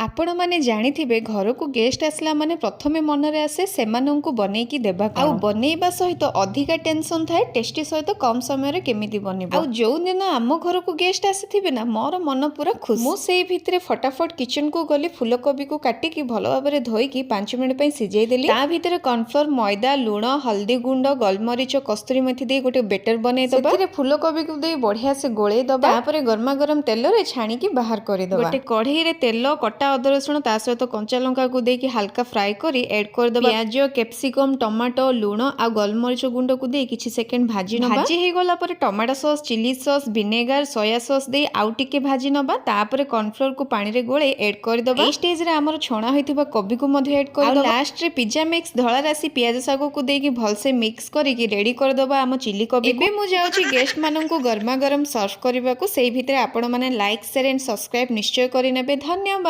ଆପଣମାନେ ଜାଣିଥିବେ, ଘରକୁ ଗେଷ୍ଟ ଆସିଲା ମାନେ ପ୍ରଥମେ ମନରେ ଆସେ ସେମାନଙ୍କୁ ବନେଇକି ଦେବା। ଆଉ ବନେଇବା ସହିତ ଅଧିକା ଟେନସନ୍ ଥାଏ, ଟେଷ୍ଟି ସହିତ କମ୍ ସମୟରେ କେମିତି ବନିବ। ଆଉ ଯୋଉ ଦିନ ଆମ ଘରକୁ ଗେଷ୍ଟ ଆସିଥିବେ ନା, ମୋର ମନ ପୁରା ଖୁସି। ମୁଁ ସେଇ ଭିତରେ ଫଟାଫଟ କିଚେନକୁ ଗଲି। ଫୁଲକୋବିକୁ କାଟିକି ଭଲ ଭାବରେ ଧୋଇକି 5 ମିନିଟ୍ ପାଇଁ ସିଝେଇ ଦେଲି। ତା ଭିତରେ କର୍ନଫ୍ଲୋର, ମଇଦା, ଲୁଣ, ହଳଦୀ ଗୁଣ୍ଡ, ଗୋଲମରିଚ, କସ୍ତୁରୀ ମେଥି ଦେଇ ଗୋଟେ ବେଟର ବନେଇ ଦବା। ସେଥିରେ ଫୁଲକୋବିକୁ ଦେଇ ବଢିଆ ସେ ଗୋଳେଇ ଦବା। ତାପରେ ଗରମା ଗରମ ତେଲରେ ଛାଣିକି ବାହାର କରିଦବା। ଗୋଟେ କଢେଇରେ ତେଲ, କଟା ଅଦା ରସୁଣ, ତା ସହିତ କଞ୍ଚା ଲଙ୍କାକୁ ଦେଇକି ହାଲକା ଫ୍ରାଏ କରି ଏଡ୍ କରିଦବା। ପିଆଜ, କ୍ୟାପସିକମ, ଟମାଟୋ, ଲୁଣ ଆଉ ଗୋଲମରିଚ ଗୁଣ୍ଡକୁ ଦେଇ କିଛି ସେକେଣ୍ଡ ଭାଜି ନବା। ଭାଜି ହେଇଗଲା ପରେ tomato sauce, chilli sauce, vinegar, soya sauce ଦେଇ ଆଉ ଟିକେ ଭାଜି ନବା। ତାପରେ କର୍ନଫ୍ଲୋରକୁ ପାଣିରେ ଗୋଳେଇ ଏଡ୍ କରିଦବା। ଏଇ ଷ୍ଟେଜରେ ଆମର ଛଣା ହୋଇଥିବା କୋବିକୁ ମଧ୍ୟ ଏଡ୍ କରିଦବା। ଲାଷ୍ଟରେ ପିଜା ମିକ୍ସ, ଧଳା ରାଶି, ପିଆଜ ଶାଗକୁ ଦେଇକି ଭଲସେ ମିକ୍ସ କରିକି ରେଡି କରିଦବା ଆମ ଚିଲି କୋବି। ଏବେ ମୁଁ ଯାଉଛି ଗେଷ୍ଟ ମାନଙ୍କୁ ଗରମା ଗରମ ସର୍ଭ କରିବାକୁ। ସେଇ ଭିତରେ ଆପଣମାନେ ଲାଇକ୍, ସେୟାର ଆଣ୍ଡ ସବସ୍କ୍ରାଇବ ନିଶ୍ଚୟ କରିନେବେ। ଧନ୍ୟବାଦ।